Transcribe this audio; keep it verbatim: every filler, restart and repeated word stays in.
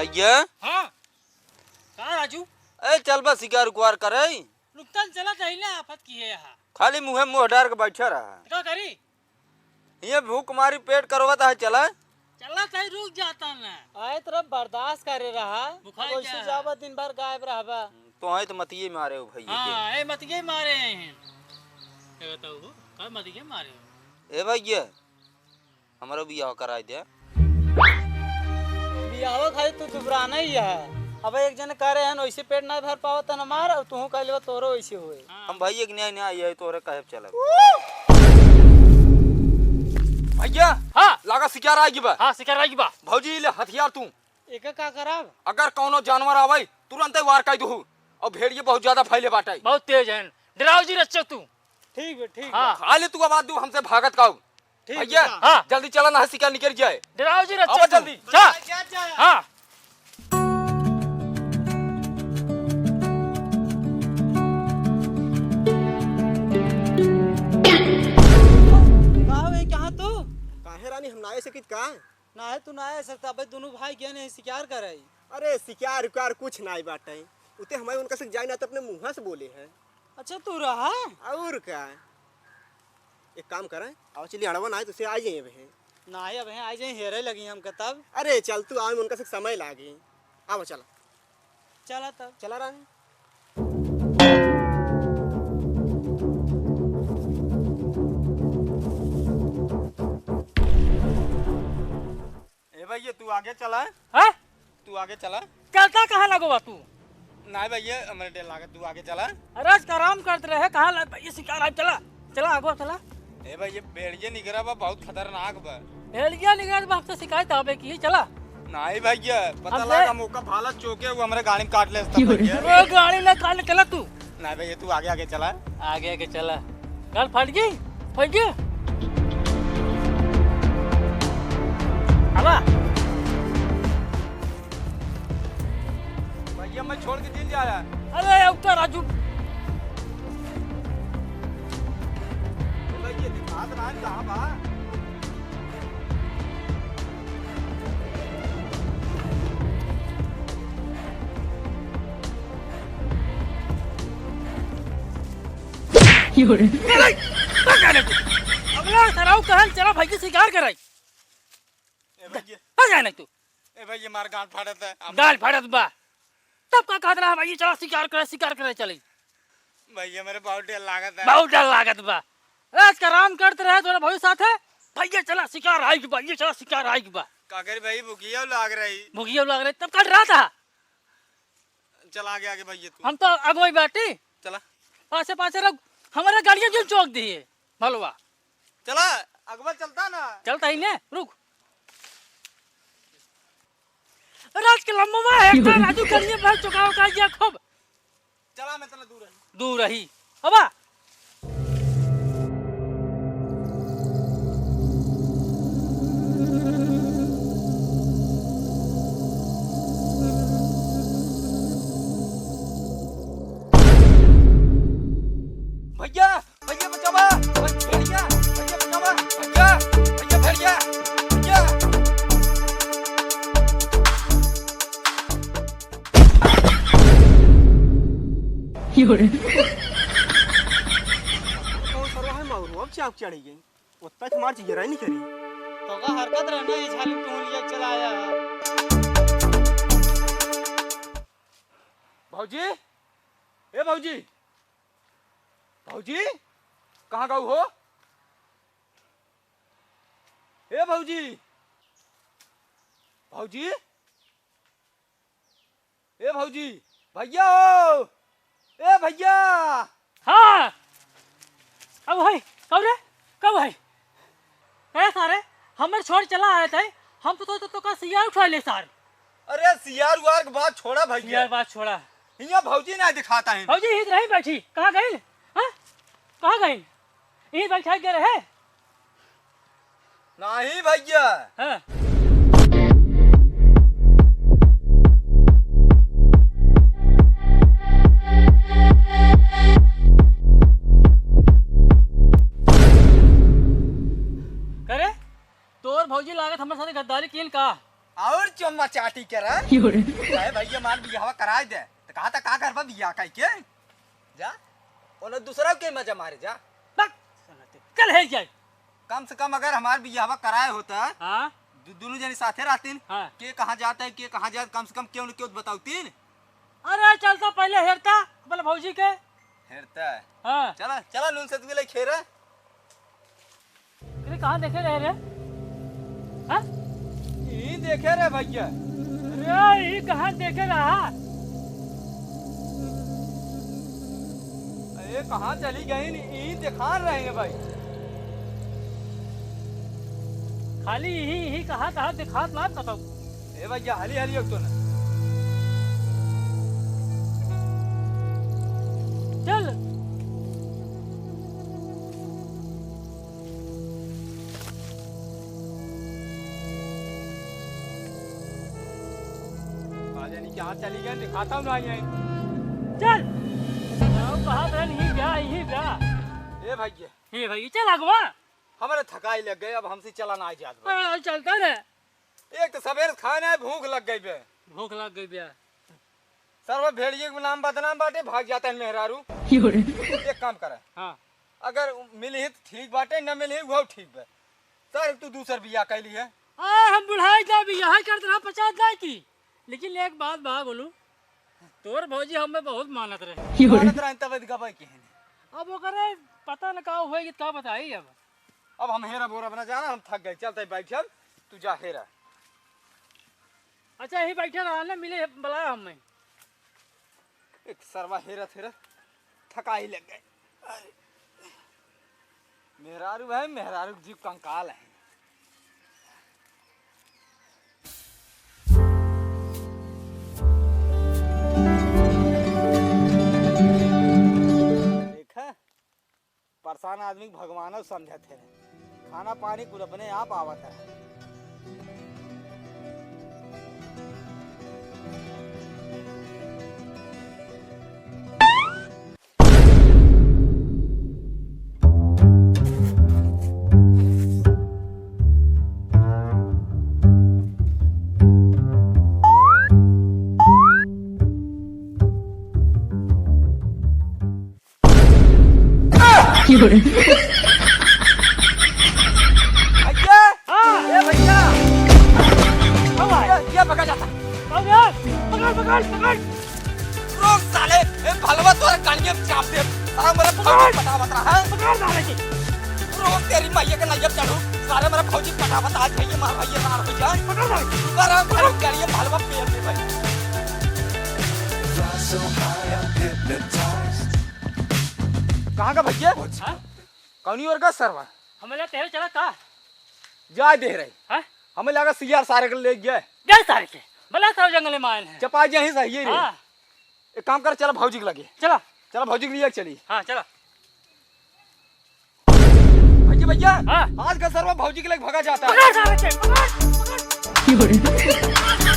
भैया। हाँ। का राजू? ए, चल बा शिकार उकार करे। रुकतन चलत रही ना, आफत की है यहाँ। खाली मुँहे मुँह डार के बैठा रहा। का करी? ये भूख मारी पेट करवत है, चला। चलत है, रुक जाता ना। आए तरफ बर्दाश्त करे रहा। बुखार अब वैसे क्या है? जाबा दिन भर गायब रहबा। तो आए तो मतिये मारे हो भैया के। हाँ, ए मतिये मारे हैं। ये बताओ, का मतिये मारे हो? ए भैया, हमरो बियाह कराई दे। बियाह खाली तू दुबराना ही है। अब एक जने करे हन, वैसे पेट ना भर पावत न मार, और तू कह लेवा तोरो वैसे होए। हम भाई एक न्याय न्याय है, तोरे कहे चलब। भैया, हाँ। लागा शिकार आइगी बा। हाँ, शिकार आइगी बा। भौजी, ले हथियार तू। एके का कराब? अगर कौनो जानवर आवे, तुरंते वार कर दू। और भेड़िए बहुत ज्यादा फैले बाटे। बहुत तेज हैं। डराओ जी रच्चो तू। ठीक बे, ठीक हाँ। बे। खाली तू आवाज दू, हमसे भागत का हो। ठीक भैया, बा। हाँ। जल्दी चला, ना शिकार निकल जाए। डराओ जी रच्चो आवा तू। जल्दी। जा। जा, जा, जा। हाँ। का हो, ये कहाँ तू? काहे रानी, हम ना आ सकित का? ना है, तू ना आ सकता। अबे दोनों भाई गए नहीं शिकार करे। अरे शिकार उकार कुछ ना बाटे, उते हमारे उनका से जाए ना तो अपने मुँह से बोले हैं। अच्छा, तू रहा? और का? एक काम करें, आओ चलिए, अड़वा ना है तो उसे आ जाइए बहन। ना है, अब हैं, आ जाए, हेरे लगी हमका तब। अरे चल तू, आवे में उनका से समय लागी। आवा चला। चला तब। चला रानी। ए भैया, तू आगे चला। हैं? तू आगे चला। चलता कहाँ लगो बा तू? नाहीं भैया, हमरे डर लागत, तू आगे चला। अरे, आज आराम करत रहे, कहाँ लग, ये शिकार, आज चला, चला, आगो चला। ए भैया, भेड़िया निकरा बा, बहुत खतरनाक बा। भेड़िया निकरा बा, हमसे शिकायत आवे की, चला। नाहीं भैया, पता हमसे लगा, हम ओका भाला चोके, वो हमरे गाड़ी में काट ले, तब भैया। वो गाड़ी में काट ले, चला तू। नाहीं भैया, तू आगे आगे चला। आगे आगे चला। गाल फाट गई? फाट गई? आवा। भैया, मैं छोड़ के दिल जाया। अरे, अब तो राजू। भैया, दिखात ना है, कहाँ बा? अगला सराऊ कहल चला भाई के शिकार कराई। ए भैया। आ जाए नहीं तू। ए भैया, मार गांड फाड़त है। हम गांड फाड़त बा। तब का कहत रहा भाई, चला शिकार करे, शिकार करे चली। भैया, मेरे बहुत डर लागत है। बहुत डर लागत बा। आज का आराम करत रहे तोरा भाई साथ है। भैया चला शिकार आइक बा, ये चला शिकार आइक बा। का करी भाई, भुखिया लाग रही। भुखिया लाग रही, तब का डरात है? चला आगे, आगे भैया तू। हम तो अगुवाई बाटी। चला। पाछे, पाछे रह, हमारे गाड़ियाँ क्यों चौक दिए? भलवा। चला, अगवा चलता ना। चलता ही ने, रुक। राज के लंबा है, एक बार राजू करिए भाई चुकाओ का गया खूब। चला, मैं तला दूर है। दूर रही। अबा। भैया, भैया बचावा, भैया, भैया बचावा, भैया, भैया, भैया, भैया। कौन सरवा है मगरू, अब चाप चढ़ी गई। उत्ता तो मार जिगरा ही नहीं करी। तो का हरकत रहना, ये झाली तू लिया चला आया है। भौजी, ए भौजी, भौजी, कहाँ गऊ हो? ए भौजी, भौजी, ए भौजी, भैया हो, ए भैया। हाँ, अब भाई, कब रे, कब भाई? ए सारे, हमर छोड़ चला आए थे, हम तो, तो, तो, तो का सियार उठा ले सार। अरे सियार उआर के बात छोड़ा भैया। सियार बात छोड़ा। हियाँ भौजी ना दिखाता है। भौजी ही रही बैठी, कहाँ गई? हाँ? कहाँ गई? यही बैठा के रहे? नहीं भैया। हाँ। करे? तोर भौजी लागत हमरे साथे गद्दारी कीन का? और चुम्मा चाटी करा। अरे भैया, हमार बियाहवा कराए दे। तो कहा था, का करबा बियाह कई के? जा, उन्हें दूसरा के मजा मारे जा। बक, चल है जाए। कम से कम अगर हमार बियाहवा कराए होता, हाँ। दु-, दोनों जने साथे रहतीन, हाँ। के कहाँ जाता है, के कहाँ जाता, कम से कम क्यों न क्यों बतावतीन। अरे चलता पहले हेरता अपने भौजी के। हेरता है। हाँ। चला, चला नून से तुझे ले खेरा। अरे कहाँ देखे रहे रे? हाँ? ई देखे रे भैया। अरे ई कहाँ देखे रहा? अरे कहाँ चली गई? ई दिखा रहे हैं भाई। खाली यही, यही कहाँ, कहाँ दिखात ना कतौ। ए भैया, हाली, हाली एक तो ना। चल। आ जानी क्या चली गए, दिखाता हूँ ना आई। चल। जाओ, कहा था, नहीं गया, यही गया। ए भैया। ए भैया, चल अगवा। हमारे थकाई लग गई, अब हमसे चला ना जात बा। हाँ, चलता ना। एक तो सवेरे से खाए ना, भूख लग गई बे। भूख लग गई बे। सरवा भेड़िए के नाम बदनाम बाटे, भाग जाता है मेहरारू। क्यों रे? एक काम करे। हाँ। अगर मिली है तो ठीक बाटे, न मिली है वो ठीक बे। सर, तू दूसर बियाह कैली है। आ, हम बुढ़ाई जा बियाह करत रहा पचास दाई की। लेकिन एक बात बा बोलू, तोर भौजी हमें बहुत मानत रहे। क्यों रे? मानत रहे तब गबई के हने। अब ओकरे पता न का होई, का बताई अब। अब हम हेरा बोरा बना जाना, हम थक गए, चलते बैठल, तू जा हेरा। अच्छा, यही बैठे रहा ना, मिले, बुलाया हमें। एक सरवा हेरा थेरा, थकाई लग गए। अरे, मेहरारू है, मेहरारू जीव कंकाल है। देखा, परेशान आदमी के भगवानो समझत है। खाना पानी कुल अपने आप आवत है। भैया! हाँ। ए भैया! हाँ भाई। ये, ये पकड़ जाता। पकड़, पकड़, पकड़, पकड़। रुक साले, ए भलवा तोरे कानिया में चाप दे। सारा मेरा भौजी पकड़। पटावत रहा है। पकड़ साले के। रुक तेरी मैया के नैया चढ़ू। सारे मेरा भौजी पटावत आज भैया मार भैया मार हो जाए। पकड़ साले। रुका रहा, पकड़। गाड़ी में भलवा पेल दे भाई। कहाँ का भैया? हाँ? कौनी ओर का सरवा? हमें लगा तेरे चला का? जाए दे रही। हाँ? हमें लगा सियार सारे के ले गया। गए सारे के। भला सारे जंगल में आए हैं। चपा जाए ही सही है रे। हाँ। एक काम कर, चला भौजी के लगे। चला। चला भौजी के लिए चली। हाँ, चला। भैया, भैया, हाँ। आज का सरवा भौजी के लगे भगा जाता है। पकड़ सारे के, पकड़, पकड़।